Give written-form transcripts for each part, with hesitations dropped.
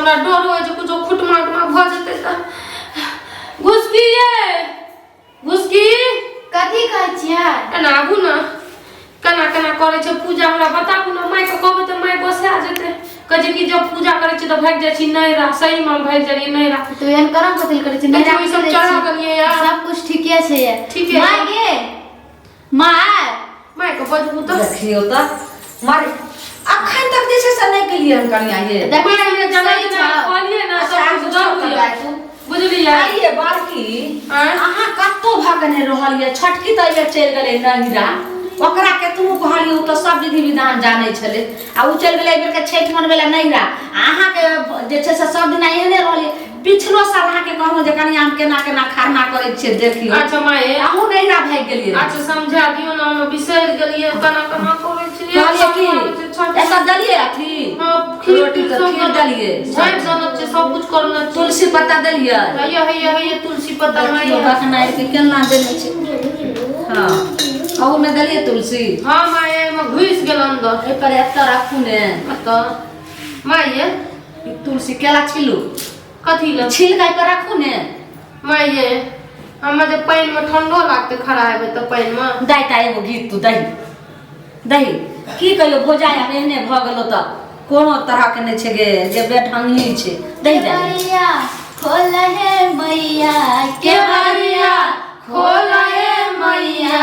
हमरा डर होइ छै कुछो खुटमा उटमा भऽ जेतै तऽ। घुसकी ये, घुसकी। कथी कहै छियै? एना आबू ने, केना केना करै छै पूजा हमरा बताबू ने। मायके कहबै तऽ माय गोसा जेतै, कहै छै कि जब पूजा करै छी तऽ भागि जाइ छी नैहरा। सहीमे हम भागि जाइ रहियै नैहरा। तू एहन करम कथी लए करै छी? देखियौ, ई सब चढ़ा देलियै यार। सब कुछ ठीके छै ये। ठीके माय छै। गे माय, मायके बजबू तऽ। देखियौ तऽ मारे अखन तक जे छै से नहि केलियै हन कनिया ये। देखै माय छियै ये जनै सही ने छौ। कहलियै ने अच्छा, सब कुछ आब जरूरी सब है। बुझलियै? आइये बड़की आँय? अहाँ कतौ भऽ के नहि रहल ये। छोटकी तऽ एहिबेर चलि गेलै नहिरा, ओकरा केतनो कहलियै ओ तऽ सब विधि विधान जानै छलै आ ओ चलि गेलै एहिबेर के छठि मनबै लए नहिरा। आ अहाँके जे छै से सब दिना एहने रहलियै। पिछलो साल अहाँके कहलहुँ जे कनिया हम केना केना खरना करै छियै देखियौ। अच्छा माये, अहूँ नहिरा भागि गेलियै। अच्छा समझा दियौ ने, हम बिसरि गेलियै केना केना करै छियै। कहलियै कि एतऽ देलियै अथी हाँ, खीर। रोटी तऽ खीर देलियै। झाँपि देने छियै, सब कुछ करने छियै। तुलसी पत्ता देलियै? हैया हैया हैया, तुलसी पत्ता। देखियौ माये कखना के केना देने छै। हाँ, अहूमे देलियै तुलसी? हाँ माये, एहिमे घुसि गेल अन्दर। एहिपर एतऽ राखू ने। एतऽ माये। ई तुलसी केला छिलू। कथी लए? छिल कऽ एहिपर राखू ने। माये, हमे जे पानिमे ठंडो लागतै, खड़ा हेबै तऽ पानिमे। दाइ ता एगो गीत तू दही दही। की कहियो भौजाइ, हम एहने भऽ गेलो तऽ कोनो तरहके नहि छै गे, जे बेढंगी छै। दही दही। केवड़िया खोल हे मैया, केवड़िया खोल हे मैया,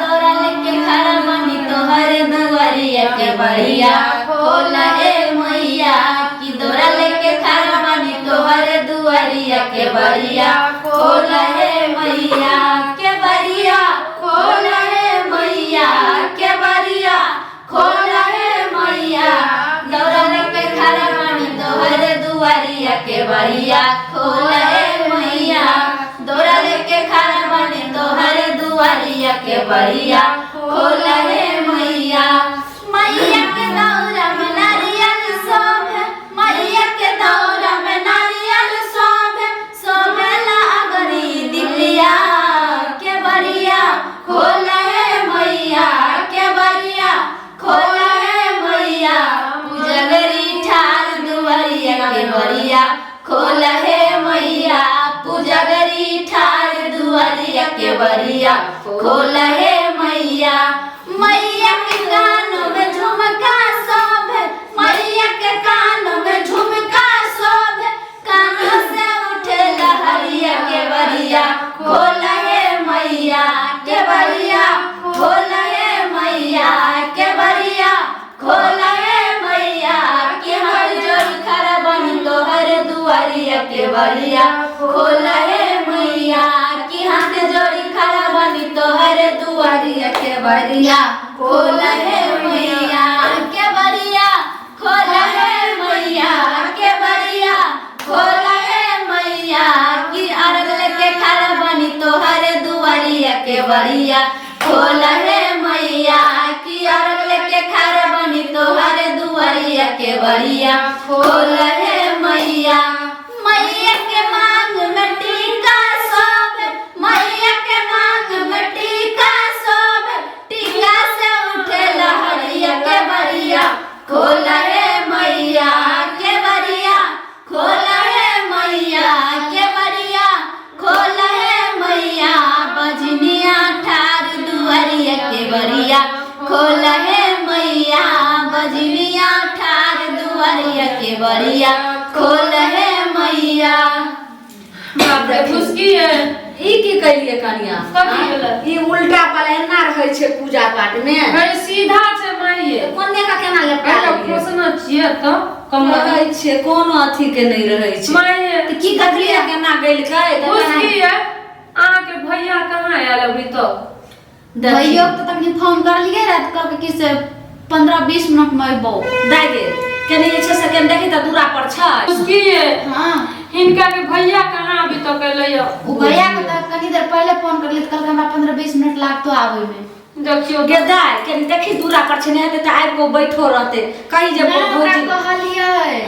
दौड़ा लेके खड़ा बनी तोहर दुआरिया, केवड़िया खोल हे मैया। की दौड़ा लेके खड़ा बनी तोहर दुआरिया, केवड़िया खोल हे मैया, केवड़िया खोल हे मैया, केवड़िया खोल हे मैया, दौड़ा लेके खड़ा बनी तोहर दुआरिया, केवड़िया खोल हे मैया, दौड़ा लेके खड़ा बनी तोहर दुआरिया, केवड़िया खोल हे मैया। मैया के दौरा में नारियल शोभे, मैया के दौरा में नारियल शोभे, शोभेला अगरी दिलिया, केवड़िया खोल हे मैया, केवड़िया खोल हे मैया, पुजगरी ठार दुआरिया, केवड़िया खोल हे मैया, पुजगरी ठार दुआरिया, केवड़िया खोल हे मैया। मैया के कान में झुमका शोभे, मैया के कान में झुमका शोभे, कान से उठे लहरिया, केवड़िया खोल हे मैया, केवड़िया खोल हे मैया, केवड़िया खोल हे मैया, के हाथ जोड़ खड़ा बनी तोहर दुआरिया, केवड़िया खोल हे मैया, की हाथ जोड़ी खड़ा बनी तोहर दुआरिया, केवड़िया खोल हे मैया, केवड़िया खोल हे मैया, केवड़िया खोल हे मैया, की अर्घ लेके खड़ा बनी तोहर दुआरिया, केवड़िया खोल हे मैया, की अर्घ लेके खड़ा बनी तोहर दुआरिया, केवड़िया खोल हे मैया। मैया के मांग में टीका शोभे, मैया के मांग में टीका शोभे, टीका से उठे लहरिया, केवड़िया खोल हे मैया, केवड़िया खोल हे मैया, केवड़िया खोल हे मैया, बजनिया ठार दुआरिया, केवड़िया खोल हे मैया, बजनिया ठार दुआरिया, केवड़िया खोल हे मैया। बाप रे, घुसकी है। ई की कैलियै कनिया? कथी भेलै? ई उल्टा पाला एना रहै छै पूजा पाठ में? अरे सीधा छै माइये। कोने का केना लपटा अरे लेलियै? खोसना छियै तऽ कमर रहै छै, कोनो अथी के नहि रहै छै। माइये। तऽ की देखलियै करलियै? केना गेलकै तऽ घुसकी है, अहाँके भैया कहाँ आयल अभी तक? भैयो के तऽ तखनी फोन करलियै रात कहलकै कि से 15-20 मिनट में अयबो। दाइ गे, कनि जे छै से कनि देखी तऽ दूरा पर छै। घुसकी है, हाँ। हिनका के भैया कहाँ अभी तक एलै? ओ भैया के तऽ कनी देर पहिले फोन करलियै तऽ कहलकै हमरा 15-20 मिनट लागतो आबै में। देखियौ गे दाइ, कनि देखी दूरा पर छै, नहि हेतै तऽ आबि कऽ बैठो रहतै कहीं जे। नहि, ओकरा भौजी कहलियै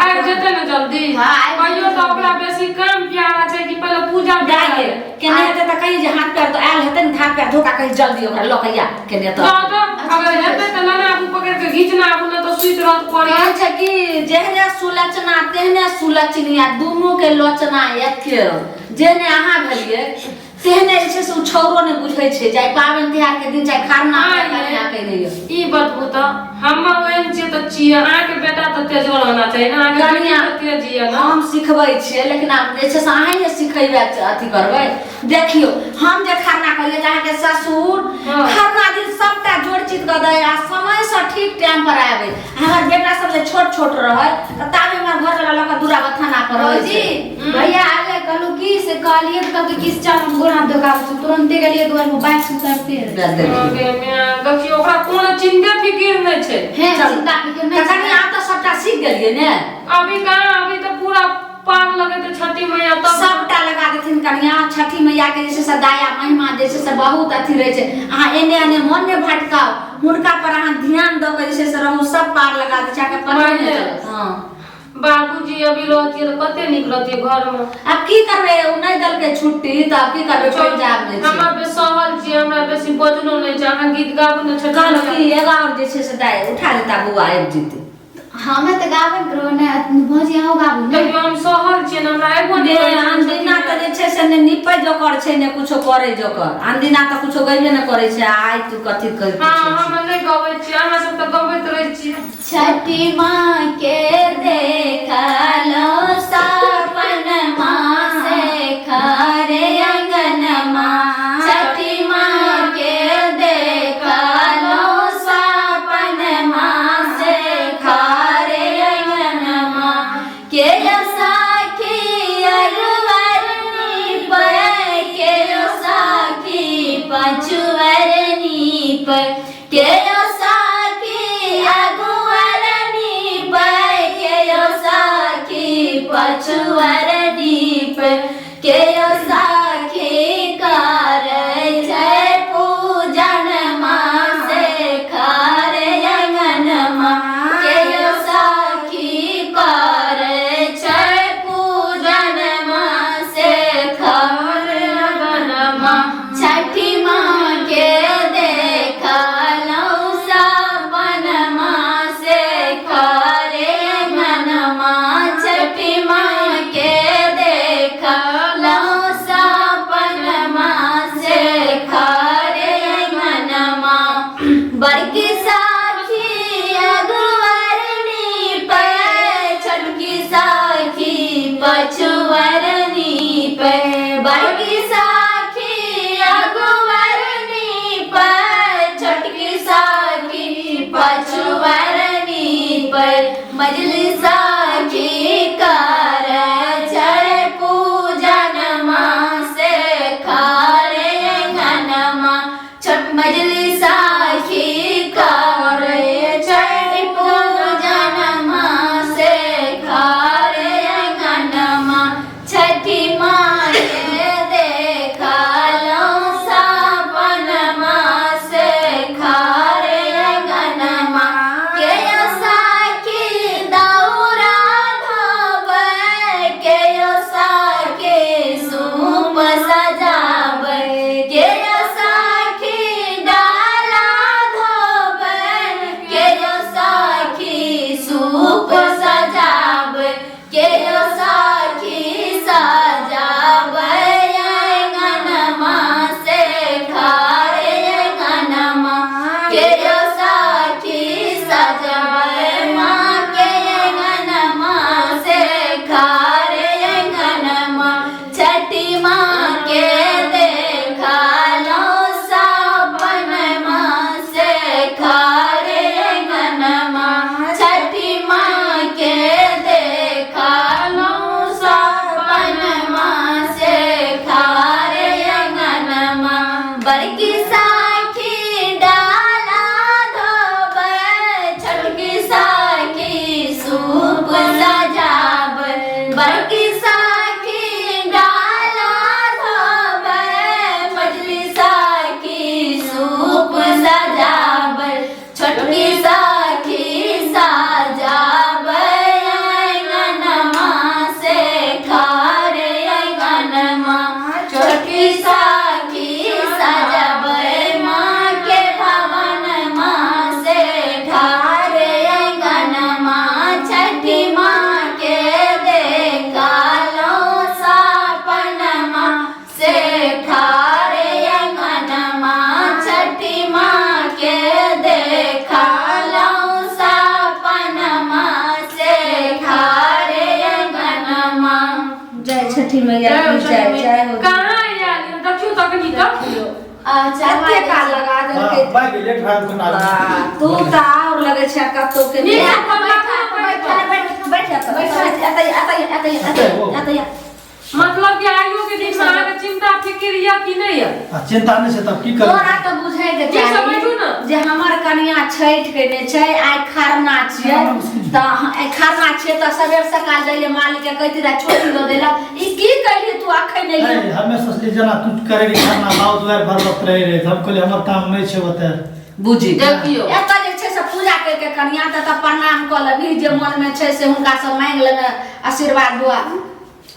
आबि जेतै। जेतै ने जल्दी। हाँ, आबि कहियो जेतै। तऽ ओकरा बेसी काम प्यारा छै कि पहिले पूजा दाइ प्यारा गे केने हेतै तऽ कही जे हाथ पैर तऽ आयल हेतै ने, हाथ पैर धोका कही जल्दी ओकरा लऽ कऽ आ केने तऽ। तऽ तऽ अगर हेतै तऽ नाना आगू पकड़ि कऽ घीचना आबू, नहि तऽ सुति रहत पड़े। कहै छै कि जेहने सुलक्षणा तेहने सुलक्षणिया, दुनू के लोचना एके। जेहने अहाँ भेलियै तेहने जे छै से ओ छौरो नहि बुझै छै, चाहे पाबनि तिहार के दिन, चाहे खरना हाँ, कन्या कयने यऽ। ई बतबू तऽ हम ओहन छियै तऽ छियै, अहाँके बेटा तऽ तेजो रहना चाही ने, अहाँके बेटी कनिया, तऽ तेज यऽ ने। हम सिखबै छियै, लेकिन आब जे छै से अहीं ने सिखेबै, अथी करबै। देखियौ, हम जे खरना करियै तऽ अहाँके ससुर खरना दिन सबटा जोड़ चित कऽ दै आ समयसँ ठीक टाइम पर आबै। हमर बेटा सब जे छोट छोट रहै तऽ ताबे हमर घरवला लऽ कऽ दूरा बथाना पर रहै भौजी छै। भैया आले, कहलू की से कहलिए तऽ कहलकै कि चल हम गोड़ हाथ धोके आबै छी। तुरन्ते गेलिए दुआर पर बाइक से उतरते रहै। बस देखियौ। गे माय, देखियौ ओकरा कोनो चिन्ते फिकिर नहि छै। हे चलू। चिंता फिकिर नहि तऽ कनि छै। आब तऽ सबटा सीख गेलियै ने। अभी कहाँ, अभी तऽ पूरा पार लगेतै छठी मैया तब। सबटा लगा देथिन कनिया। छठी मैया के जे छै से दया महिमा जे छै से बहुत अथी रहै छै। अहाँ एने एने मन नहि भटकाउ, हुनका पर अहाँ ध्यान दऽ के जे छै से रहू, सब पार लगा दै छै अहाँके, पतो नहि माने। चलत। हँ। बाबूजी अभी रहतियै तऽ कते नीक रहतियै घरमे। आब की करबै, ओ नहि देलकै छुट्टी तऽ आब की करबै, पंजाब नहि छै। हमरा बेसी सहल छियै, हमरा बेसी बजनो नहि छै। अहाँ गीत गाबू ने छठी कहलहुँ मैया। कि एगो आओर जे छै से दाइ उठा देता, बौआ आबि जेतै। हमे तऽ गाबे ने करबो ने भौजी, अहूँ गाबू ने। देखियौ, हम सहल छियै ने, हमरा एगो ने नहि कहै छै अनदिना तऽ जे छै से ने निपै जोकर छै ने कुछो करै जोकर। अनदिना तऽ कुछो गैबे ने करै छै, आ आइ तू कथी कर। हँ, हम नहि गबै छियै, अहाँ सब तऽ गबैत रहै छियै। छठी माँ के देखलो सपन माँ से खरे अंगनमा, छठी माँ के देखलो सपन माँ से खरे अंगनमा, के साखी अरवरनी पर, के साखी पचुअरनी पर, के साखी अगुअरनी पर, के साखी पछुअरनी पर, के साखी कर छै पूजन माँ से खर अंगनमा, के साखी कर छै पूजन माँ से खर अंगनमा, छठी माँ के देखलहुँ सपन माँ से खरे अंगनमा, छठी माँ के देखलहुँ सपन माँ से खरे अंगनमा, बड़की साखी अगुअरनी पे, छोटकी साखी पछुअरनी पे, बड़की साखी अगुअरनी पे, छोटकी साखी पछुअरनी पे, मजली साखी कर छै पूजन माँ से खारे अंगनमा, छोट मजली साखी कर छै पूजन माँ से खारे अंगनमा, छठी माँ के देखलहुँ सपन माँ से खारे अंगनमा, के साखी दौरा धोबै, के साखी सूप सजाबै, के साखी डाला धोबै, के साखी सूप सजाबै, के साखी सजाबै अंगनमा से खारे अंगनमा, के साखी सजाबै माँ के अंगनमा से खारे अंगनमा, छठी माँ के देखलहुँ सपन माँ से खारे अंगनमा, छठी माँ के देखलहुँ सपन माँ से खारे अंगनमा, बड़की साखी डाला धोबै, छोटकी साखी सूप सजाबै, बड़की साखी डाला धोबै, मझली साखी सूप सजाबै, छोटकी साखी सजाबै अंगनमा। छठी मैया जय हो की छठी जय मैया। जय हो। कहाँ आयल देखियौ तखनी तऽ। अच्छा। कते काल लगा देलकै। हाँ, बाइक लेट भए गेल। वाह, तू तऽ आओर लगै छै कतौ के। नीक। बैठ बैठ बैठ बैठ, एतै एतै एतै एतै एतै। मतलब कि आइयो के दिन में अहाँके चिंता फिक्र यऽ कि नहि यऽ? आ चिंता नहि छै तब की तोरा करबै? तऽ बुझै के ठीक से चाही बैठू ने। जे हमर कनिया छठि केने छै, आइ खरना छियै तऽ, आइ खरना छियै तऽ सबेर सकाल जाइए मालिक के कहती रहै छोटी दऽ देला। ई की कहली तू अखन नहीं, एलियै? हमे सोचलियै जेना तू करे रही खाना बाउ दुआरि भरबत रहे रहे, तऽ हम कहलियै हमर काम नहि छै ओतऽ। बुझी देखियौ। एतऽ जे छै से पूजा करिके कनिया तऽ प्रणाम कऽ लेबही, जे मनमे छै से हुनका से मांगि लेने आशीर्वाद दुआ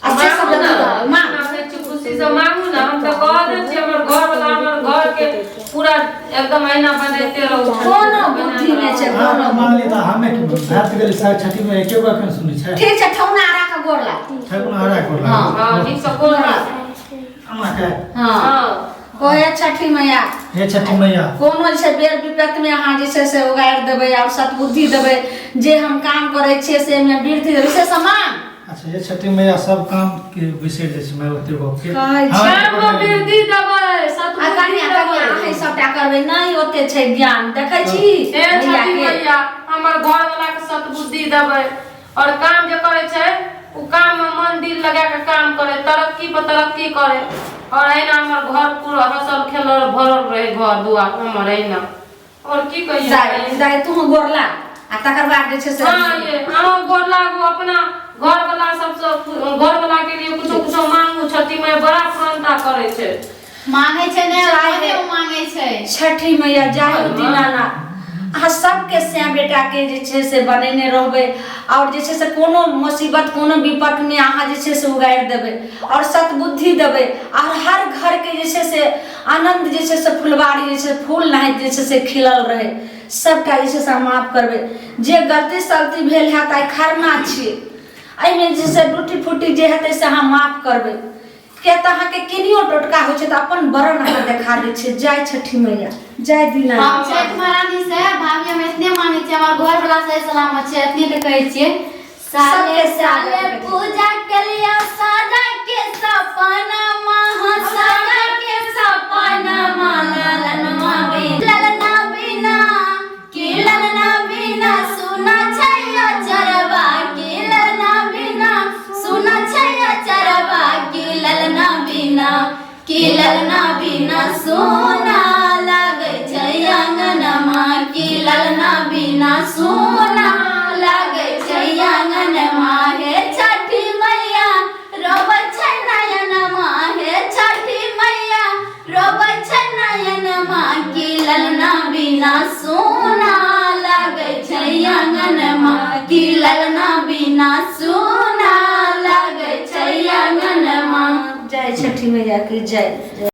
आ से सब मांगू ने, लऽ मांग। मांगै छी खुशी से मांगू ने। हम तऽ कह दै छी हमर घर वाला हमर घर के पूरा एकदम अहिना बनैते रहू। कोनो बुद्धि नहि छै। अहाँ कोनो मांगली तऽ हमे की भए तऽ गेलै साढ़े छठी में एके गो एखन सुनै छै। ठीक छै, ठौना हरा कऽ गोर लाग। ठेकुना हरा गोर हाँ। लागल। हँ, नीक से गोर लाग। अहाँके। हँ। हँ। कहे छठी मैया। हे छठी मैया। कोनो जे छै बेर विपत में अहाँ जे छै से उगारि देबै आओर सतबुद्धि देबै, जे हम काम करै छियै से मे वृद्धि देबै, से समान। अच्छा, हे छठी मैया, सब काम के बिसरि जाइ छै मैं ओते गप के। कहै छै। हाँ, काम मे वृद्धि देबै, आ सतबुद्धि कनिया कनिया देबै। अहीं सबटा करबै, नहि ओते छै ज्ञान, देखै छी हे भैया छठी के। मैया, हमर घर वाला के सतबुद्धि देबै और काम जे करै छै ओ काम में मन दिल लगा के काम करे, तरक्की पर तरक्की करे और अहिना हमर घर पूरा हंसल खेलल भरल रहे घर दुआर हमर अहिना। और की कहियै? दाइ दाइ, तू गोर लाग आ तकर बाद जे छै से। हाँ, ये अहाँ गोर लागू, अपना घर वाला सबसँ घर वाला के लिए कुछो कुछो मांगू। छठी मैया बड़ा पुरनता करै छै। मांगे छै ने। चाहे- अपने ओ मांगे छै। छठी मैया जय हो। दीनानाथ अहाँ सबके सैं बेटा के जे छै से बनेने रहबै और जे छै से कोनो मुसीबत कोनो विपत में अहाँ जे छै से उगारि देबै और सतबुद्धि देबै और हर घर के जे छै से आनंद जे छै से फुलवारी जे छै फूल नहाइत जे छै से खिलल रहै। सबटा जे छै से हम माफ करबै जे गलती सलती भेल हैत। आइ खरना छियै, एहिमे जे छै टूटी फूटी जे हेतै से अहाँ माफ करबै, किया तऽ अहाँके केनियो टोटका होइ छै तऽ अपन बरन अहाँ देखा दै छियै। जय छठी मैया, जय दीना। हम छठि महारानी से भाभी हम एतने मांगे छियै, हमर घर वाला सही सलामत छै, एतने तऽ कहै छियै। साले सबके साले साले पूजा के लिए सादा के सपना महा सादा के सपना ललनमा बिना ललना बिना की ललना बिना सुना छैया चरवा की ललना बिना सुना छैया चरवा की ललना बिना की ललना बिना सोना लागै छै आंगनमा की ललना बिना सोना लागै छै आंगनमा। हे छठी मैया रोबै छै नयनमा, हे छठी मैया रोबै छै नयनमा की ललना बिना सोना लागै छै आंगनमा की ललना बिना सोना लागै छै आंगनमा। जय छठी मैया की जय।